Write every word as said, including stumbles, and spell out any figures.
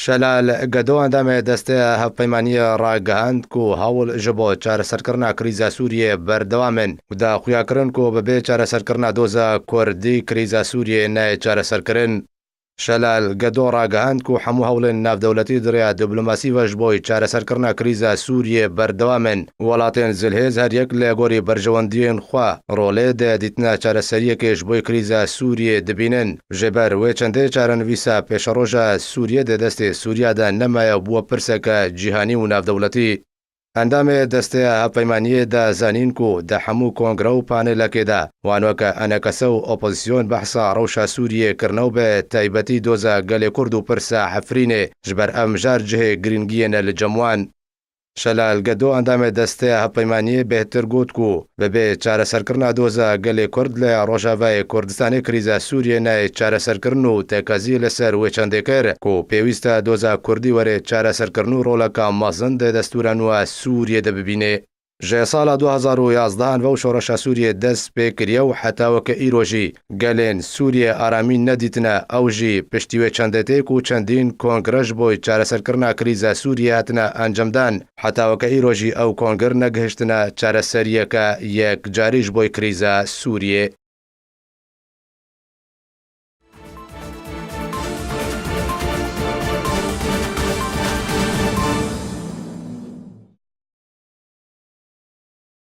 Şelal Gedo, endamê desteya hevpeymaniyê, ragihand ku hewl ji bo çareserkirina krîza Sûriyê berdewam in û da xuyakirin ku bi bê çareserkirina doza Kurdî krîza Sûriyê nayê çareserkirin. Şelal Gedo ragihand ku hemû hewlên navdewletî di rêya diplomasî ve ji bo çareserkirina krîza Sûriyê berdewam in. Welatên zilhêz her yek li gorî berjewendiyên xwe rolê di dîtina çareseriyekê ji bo krîza Sûriyê dibînin. Ji ber wê çendê çarenivîsa pêşeroja Sûriyê di destê Sûriya de nemaye bûye pirseke cîhanî û navdewletî. Endamê desteya hevpeymaniyê da zanîn ku di hemû kongre û panelekê de wan weke enekese û opozîsyon behsa rewşa Sûriyê kirine û bi taybetî doza gelê Kurd û pirsa Efrînê, ji ber ev mijar cihê girîngiyê ne li cem wan. Şelal Gedo, endamê desteya hevpeymaniyê, bêhtir got ku bi bê çareserkirina doza gelê Kurd li Rojavayê Kurdistanê krîza Sûriyê nayê çareserkirin û tekezî li ser wê çendê kir ku pêwîst e doza Kurdî were çareserkirin û roleka mezin di destûra nû a Sûriyê de bibîne. Ji sala du hezar û yazdehan ve û şoreşa Sûriyê dest pê kiriye û heta weke îro jî gelên Sûriyê aramî nedîtine. Ew jî piştî wê çendê tê ku çendîn kongre ji bo çareserkirina krîza Sûriyê hatine encamdan, heta weke îro jî ew kongir negihiştine çareseriyeke yekcarî ji bo krîza Sûriyê.